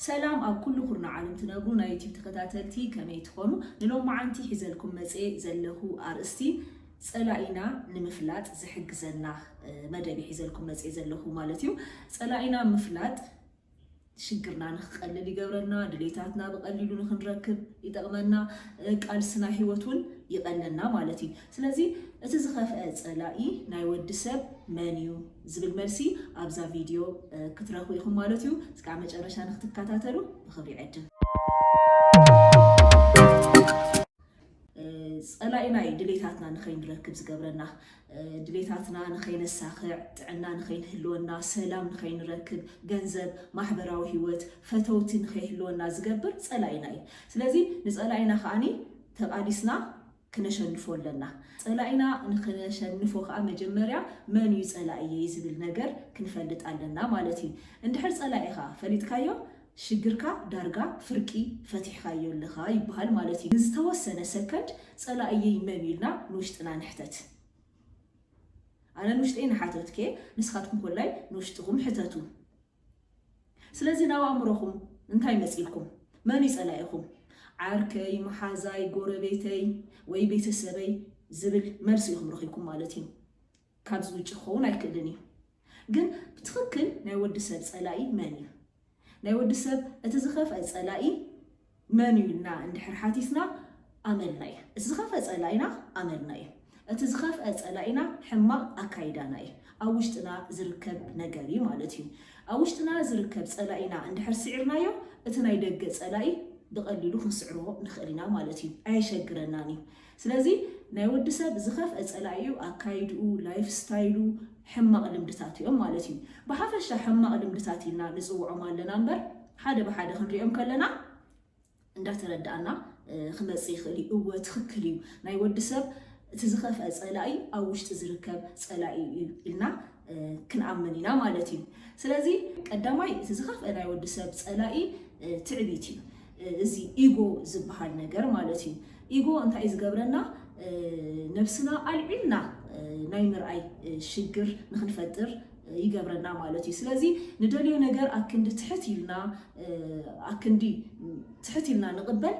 ሰላም ኣብ ኩሉ ኩርናዕ ዓለም ትነብሩ ናይ ዩቲብ ተኸታተልቲ፣ ከመይ ትኾኑ? ንሎማዓንቲ ሒዘልኩም መጽኤ ዘለኹ ኣርእስቲ፣ ጸላኢና ንምፍላጥ ዝሕግዘና መደብ ሒዘልኩም መጽኤ ዘለኹ ማለት እዩ። ጸላኢና ምፍላጥ ሽግርና ንክቐልል ይገብረና፣ ድሌታትና ብቐሊሉ ንክንረክብ ይጠቕመና፣ ቃልስና ህይወት እውን ይቐለና ማለት እዩ። ስለዚ እቲ ዝኸፍአ ጸላኢ ናይ ወዲ ሰብ መን እዩ ዝብል መልሲ ኣብዛ ቪድዮ ክትረኽቡ ኢኹም ማለት እዩ። እስካብ መጨረሻ ንክትከታተሉ ብኽብሪ ይዕድም። ጸላኢና እዩ ድሌታትና ንኸይንረክብ ዝገብረና፣ ድሌታትና ንኸይነሳኽዕ፣ ጥዕና ንኸይንህልወና፣ ሰላም ንኸይንረክብ፣ ገንዘብ፣ ማሕበራዊ ህይወት፣ ፈተውቲ ንኸይህልወና ዝገብር ጸላኢና እዩ። ስለዚ ንጸላኢና ከዓኒ ተቓሊስና ክነሸንፎ ኣለና። ጸላኢና ንኽነሸንፎ ከኣ መጀመርያ መን እዩ ጸላኢየይ ዝብል ነገር ክንፈልጥ ኣለና ማለት እዩ። እንድሕር ጸላኢኻ ፈሊጥካዮ፣ ሽግርካ ዳርጋ ፍርቂ ፈቲሕካዮ ኣለኻ ይበሃል ማለት እዩ። ንዝተወሰነ ሰከንድ ጸላኢየይ መን እዩ ኢልና ንውሽጥና ንሕተት። ኣነ ንውሽጠይ ንሓተትኬ፣ ንስኻትኩም ኮላይ ንውሽጥኹም ሕተቱ። ስለዚ ናብ ኣእምሮኹም እንታይ መጺልኩም? መን እዩ ጸላኢኹም? ዓርከይ፣ መሓዛይ፣ ጎረቤተይ ወይ ቤተሰበይ ዝብል መልሲ ኢኹም ረኺብኩም ማለት እዩ። ካብዚ ውጭ ክኸውን ኣይክእልን እዩ። ግን ብትኽክል ናይ ወዲ ሰብ ጸላኢ መን እዩ? ናይ ወዲ ሰብ እቲ ዝኸፍአ ጸላኢ መን እዩ ኢልና እንድሕር ሓቲትና፣ ኣመልና እዩ። እቲ ዝኸፍአ ጸላኢና ኣመልና እዩ። እቲ ዝኸፍአ ጸላኢና ሕማቕ ኣካይዳና እዩ። ኣብ ውሽጥና ዝርከብ ነገር እዩ ማለት እዩ። ኣብ ውሽጥና ዝርከብ ጸላኢና እንድሕር ስዒርናዮ፣ እቲ ናይ ደገ ጸላኢ ብቐሊሉ ክንስዕሮ ንኽእል ኢና ማለት እዩ። ኣየሸግረናን እዩ። ስለዚ ናይ ወዲ ሰብ ዝኸፍአ ጸላኢኡ ኣካይድኡ፣ ላይፍ ስታይሉ፣ ሕማቕ ልምድታት እዮም ማለት እዩ። ብሓፈሻ ሕማቕ ልምድታት ኢልና ንጽውዖም ኣለና እምበር፣ ሓደ ብሓደ ክንሪኦም ከለና እንዳተረዳእና ክመጽእ ይኽእል እዩ። እወ፣ ትኽክል እዩ። ናይ ወዲ ሰብ እቲ ዝኸፍአ ጸላኢ ኣብ ውሽጢ ዝርከብ ጸላኢ እዩ ኢልና ክንኣምን ኢና ማለት እዩ። ስለዚ ቀዳማይ እቲ ዝኸፍአ ናይ ወዲ ሰብ ጸላኢ ትዕቢት እዩ። እዚ ኢጎ ዝበሃል ነገር ማለት እዩ። ኢጎ እንታይ እዩ ዝገብረና? ነብስና ኣልዒልና ናይ ምርኣይ ሽግር ንክንፈጥር ይገብረና ማለት እዩ። ስለዚ ንደልዮ ነገር ኣክንዲ ትሕት ኢልና፣ ኣክንዲ ትሕት ኢልና ንቕበል፣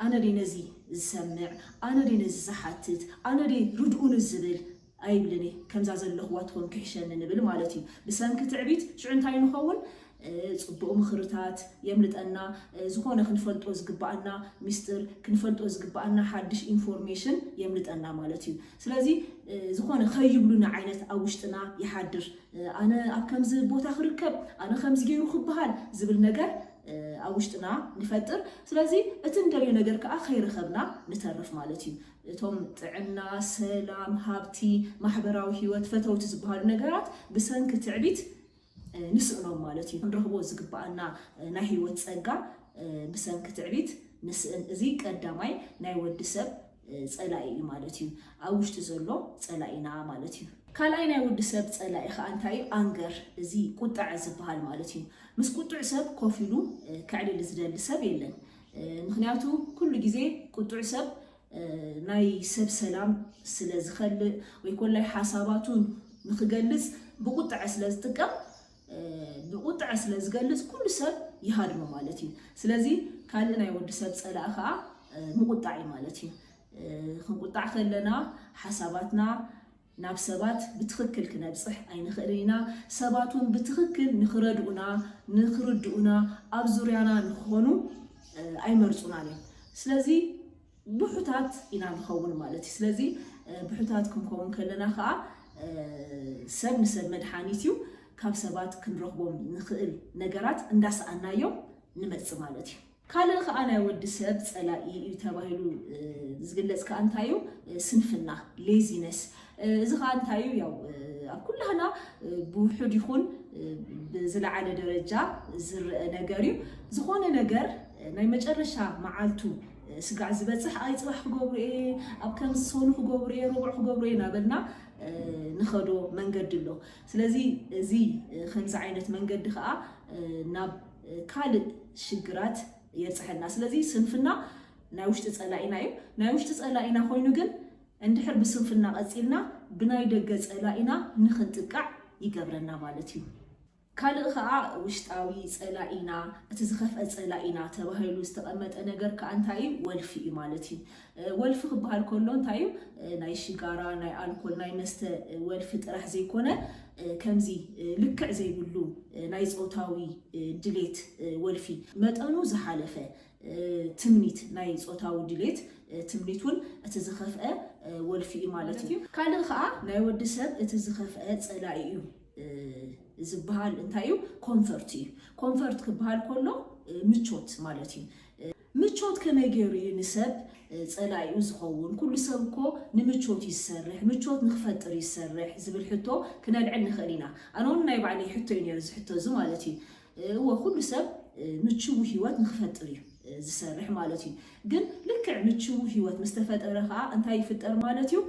ኣነ ደይ ነዚ ዝሰምዕ፣ ኣነ ደይ ነዚ ዝሓትት፣ ኣነ ደይ ርድኡኒ ዝብል ኣይብልን እየ። ከምዛ ዘለኽዋ ትኾን ክሕሸኒ ንብል ማለት እዩ። ብሰንኪ ትዕቢት ሽዑ እንታይ ንኸውን? ጽቡቕ ምኽርታት የምልጠና፣ ዝኾነ ክንፈልጦ ዝግባኣና ሚስጥር፣ ክንፈልጦ ዝግባኣና ሓድሽ ኢንፎርሜሽን የምልጠና ማለት እዩ። ስለዚ ዝኾነ ከይብሉና ዓይነት ኣብ ውሽጥና ይሓድር። ኣነ ኣብ ከምዚ ቦታ ክርከብ፣ ኣነ ከምዚ ገይሩ ክበሃል ዝብል ነገር ኣብ ውሽጥና ንፈጥር። ስለዚ እቲ እንደልዮ ነገር ከዓ ከይረኸብና ንተርፍ ማለት እዩ። እቶም ጥዕና፣ ሰላም፣ ሃብቲ፣ ማሕበራዊ ህይወት፣ ፈተውቲ ዝበሃሉ ነገራት ብሰንኪ ትዕቢት ንስእኖም ማለት እዩ። ክንረኽቦ ዝግባኣና ናይ ህይወት ጸጋ ብሰንኪ ትዕቢት ንስእን። እዚ ቀዳማይ ናይ ወዲ ሰብ ጸላኢ እዩ ማለት እዩ። ኣብ ውሽጢ ዘሎ ጸላኢና ማለት እዩ። ካልኣይ ናይ ወዲ ሰብ ጸላኢ ከዓ እንታይ እዩ? ኣንገር፣ እዚ ቁጥዐ ዝበሃል ማለት እዩ። ምስ ቁጡዕ ሰብ ኮፍ ኢሉ ከዕልል ዝደሊ ሰብ የለን። ምኽንያቱ ኩሉ ግዜ ቁጡዕ ሰብ ናይ ሰብ ሰላም ስለ ዝኸልእ ወይ ኮላይ ሓሳባቱ ንክገልጽ ብቁጥዐ ስለ ዝጥቀም፣ ብቁጥዐ ስለ ዝገልጽ ኩሉ ሰብ ይሃድሞ ማለት እዩ። ስለዚ ካልእ ናይ ወዲ ሰብ ጸላኢ ከዓ ምቁጣዕ እዩ ማለት እዩ። ክንቁጣዕ ከለና ሓሳባትና ናብ ሰባት ብትኽክል ክነብጽሕ ኣይንኽእልን ኢና። ሰባት እውን ብትኽክል ንኽረድኡና፣ ንኽርድኡና፣ ኣብ ዙርያና ንክኾኑ ኣይመርጹናን እዮም። ስለዚ ብሑታት ኢና ንኸውን ማለት እዩ። ስለዚ ብሑታት ክንከውን ከለና ከዓ ሰብ ንሰብ መድሓኒት እዩ። ካብ ሰባት ክንረኽቦም ንኽእል ነገራት እንዳሰኣናዮም ንመጽእ ማለት እዩ። ካልእ ከዓ ናይ ወዲ ሰብ ጸላኢ እዩ ተባሂሉ ዝግለጽ ከዓ እንታይ እዩ? ስንፍና፣ ሌዚነስ። እዚ ከዓ እንታይ እዩ? ያው ኣብ ኩላህና ብውሑድ ይኹን ብዝለዓለ ደረጃ ዝረአ ነገር እዩ። ዝኾነ ነገር ናይ መጨረሻ መዓልቱ ስጋዕ ዝበጽሕ፣ ኣይ ጽባሕ ክገብሮ እየ፣ ኣብ ከምዚ ሰኑ ክገብሮ እየ፣ ረቡዕ ክገብሮ እየ እናበልና ንኸዶ መንገዲ ኣሎ። ስለዚ እዚ ከምዚ ዓይነት መንገዲ ከዓ ናብ ካልእ ሽግራት የብጽሐና። ስለዚ ስንፍና ናይ ውሽጢ ጸላኢና እዩ። ናይ ውሽጢ ጸላኢና ኮይኑ ግን እንድሕር ብስንፍና ቀጺልና ብናይ ደገ ጸላኢና ንኽንጥቃዕ ይገብረና ማለት እዩ። ካልእ ከዓ ውሽጣዊ ፀላኢና፣ እቲ ዝኸፍአ ፀላኢና ተባሂሉ ዝተቐመጠ ነገር ከዓ እንታይ እዩ? ወልፊ እዩ ማለት እዩ። ወልፊ ክበሃል ከሎ እንታይ እዩ? ናይ ሽጋራ፣ ናይ ኣልኮል፣ ናይ መስተ ወልፊ ጥራሕ ዘይኮነ፣ ከምዚ ልክዕ ዘይብሉ ናይ ፆታዊ ድሌት ወልፊ፣ መጠኑ ዝሓለፈ ትምኒት፣ ናይ ፆታዊ ድሌት ትምኒት እውን እቲ ዝኸፍአ ወልፊ እዩ ማለት እዩ። ካልእ ከዓ ናይ ወዲ ሰብ እቲ ዝኸፍአ ፀላኢ እዩ ዝበሃል እንታይ እዩ? ኮንፈርት እዩ። ኮንፈርት ክበሃል ከሎ ምቾት ማለት እዩ። ምቾት ከመይ ገይሩ እዩ ንሰብ ፀላኢኡ ዝኸውን? ኩሉ ሰብ እኮ ንምቾት እዩ ዝሰርሕ፣ ምቾት ንክፈጥር እዩ ዝሰርሕ ዝብል ሕቶ ክነልዕል ንኽእል ኢና። ኣነ እውን ናይ ባዕለይ ሕቶ እዩ ነይሩ፣ እዚ ሕቶ እዚ ማለት እዩ። እወ፣ ኩሉ ሰብ ምችው ህይወት ንክፈጥር እዩ ዝሰርሕ ማለት እዩ። ግን ልክዕ ምችው ህይወት ምስ ተፈጠረ ከዓ እንታይ ይፍጠር ማለት እዩ?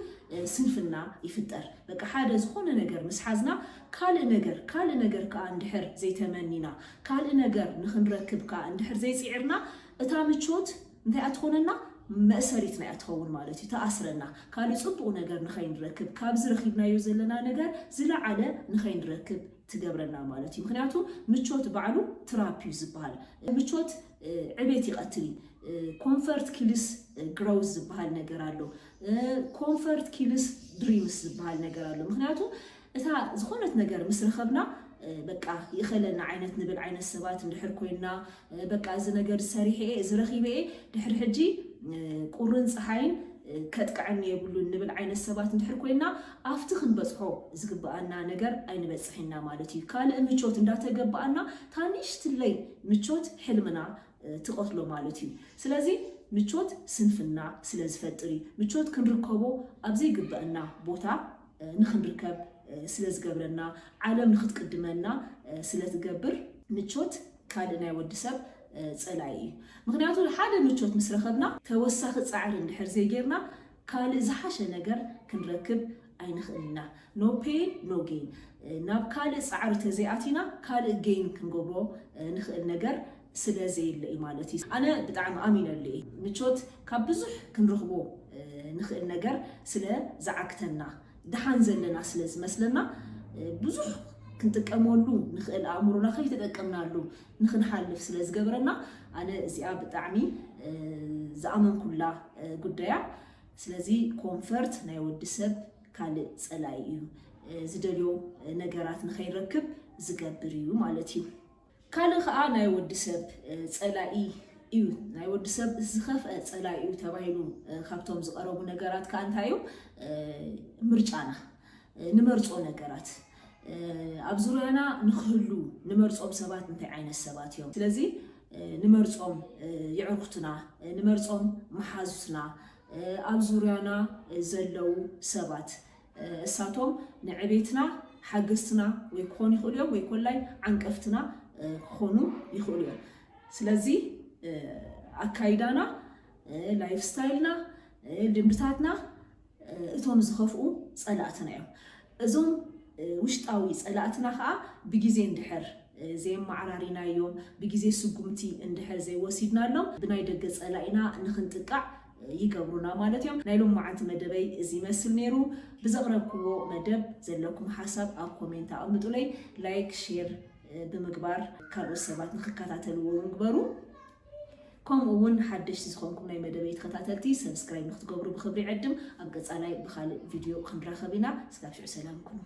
ስንፍና ይፍጠር። በቃ ሓደ ዝኾነ ነገር ምስ ሓዝና ካልእ ነገር፣ ካልእ ነገር ከዓ እንድሕር ዘይተመኒና፣ ካልእ ነገር ንክንረክብ ከዓ እንድሕር ዘይፅዒርና፣ እታ ምቾት እንታይ እያ ትኾነና? መእሰሪትና እያ ትኸውን ማለት እዩ። ተኣስረና። ካልእ ፅቡቕ ነገር ንኸይንረክብ፣ ካብዚ ረኺብናዮ ዘለና ነገር ዝለዓለ ንኸይንረክብ ትገብረና ማለት እዩ። ምክንያቱ ምቾት ባዕሉ ትራፕ እዩ ዝበሃል። ምቾት ዕቤት ይቐትል እዩ። ኮንፈርት ኪልስ ግሮውዝ ዝበሃል ነገር ኣሎ። ኮንፈርት ኪልስ ድሪምስ ዝበሃል ነገር ኣሎ። ምክንያቱ እታ ዝኾነት ነገር ምስ ረኸብና በቃ ይኸለና ዓይነት ንብል ዓይነት ሰባት እንድሕር ኮይና፣ በቃ እዚ ነገር ሰሪሐ እየ፣ እዚ ረኺበ እየ፣ ድሕሪ ሕጂ ቁርን ፀሓይን ከጥቅዐኒ የብሉን ንብል ዓይነት ሰባት እንድሕር ኮይና፣ ኣብቲ ክንበፅሖ ዝግበኣና ነገር ኣይንበፅሕ ኢና ማለት እዩ። ካልእ ምቾት እንዳተገበኣና፣ ታንሽትለይ ምቾት ሕልምና ትቐትሎ ማለት እዩ። ስለዚ ምቾት ስንፍና ስለ ዝፈጥር እዩ። ምቾት ክንርከቦ ኣብ ዘይግበአና ቦታ ንክንርከብ ስለ ዝገብረና፣ ዓለም ንክትቅድመና ስለ ትገብር፣ ምቾት ካልእ ናይ ወዲ ሰብ ፀላኢ እዩ። ምክንያቱ ሓደ ምቾት ምስ ረኸብና፣ ተወሳኺ ፃዕሪ እንድሕር ዘይጌርና፣ ካልእ ዝሓሸ ነገር ክንረክብ ኣይንኽእል ኢና። ኖ ፔን ኖ ጌን። ናብ ካልእ ፃዕሪ ተዘይኣቲና፣ ካልእ ጌን ክንገብሮ ንኽእል ነገር ስለ ዘየለ እዩ ማለት እዩ። ኣነ ብጣዕሚ ኣሚነሉ እየ። ምቾት ካብ ብዙሕ ክንረኽቦ ንኽእል ነገር ስለ ዝዓግተና፣ ደሓን ዘለና ስለ ዝመስለና፣ ብዙሕ ክንጥቀመሉ ንኽእል፣ ኣእምሮና ከይተጠቀምናሉ ንኽንሓልፍ ስለ ዝገብረና፣ ኣነ እዚኣ ብጣዕሚ ዝኣመንኩላ ጉዳያ። ስለዚ ኮንፈርት ናይ ወዲ ሰብ ካልእ ጸላኢ እዩ። ዝደልዮ ነገራት ንኸይረክብ ዝገብር እዩ ማለት እዩ። ካልእ ኸኣ ናይ ወዲ ሰብ ጸላኢ እዩ። ናይ ወዲ ሰብ ዝኸፍአ ጸላኢ እዩ ተባሂሉ ካብቶም ዝቐረቡ ነገራት ከኣ እንታይ እዩ? ምርጫና፣ ንመርጾ ነገራት፣ ኣብ ዙርያና ንክህሉ ንመርጾም ሰባት እንታይ ዓይነት ሰባት እዮም? ስለዚ ንመርጾም የዕሩኽትና፣ ንመርጾም መሓዙትና፣ ኣብ ዙርያና ዘለዉ ሰባት፣ እሳቶም ንዕቤትና ሓገዝትና ወይ ክኾኑ ይኽእሉ እዮም፣ ወይ ኮላይ ዓንቀፍትና ክኾኑ ይኽእሉ እዮም። ስለዚ ኣካይዳና፣ ላይፍ ስታይልና፣ ልምድታትና እቶም ዝኸፍኡ ጸላእትና እዮም። እዞም ውሽጣዊ ጸላእትና ኸኣ ብግዜ እንድሕር ዘየመዓራሪናዮም፣ ብግዜ ስጉምቲ እንድሕር ዘይወሲድናሎም፣ ብናይ ደገ ጸላኢና ንኽንጥቃዕ ይገብሩና ማለት እዮም። ናይ ሎማዓንቲ መደበይ እዚ ይመስል ነይሩ። ብዘቕረብክዎ መደብ ዘለኩም ሓሳብ ኣብ ኮሜንት ኣቐምጡለይ። ላይክ፣ ሼር ብምግባር ካልኦት ሰባት ንኽከታተልዎ እውን ግበሩ። ከምኡ እውን ሓደሽቲ ዝኾንኩም ናይ መደበይ ተኸታተልቲ ሰብስክራይብ ንክትገብሩ ብኽብሪ ይዕድም። ኣብ ቀጻላይ ብኻልእ ቪድዮ ክንራኸብ ኢና። እስካብ ሽዑ ሰላም ኩኑ።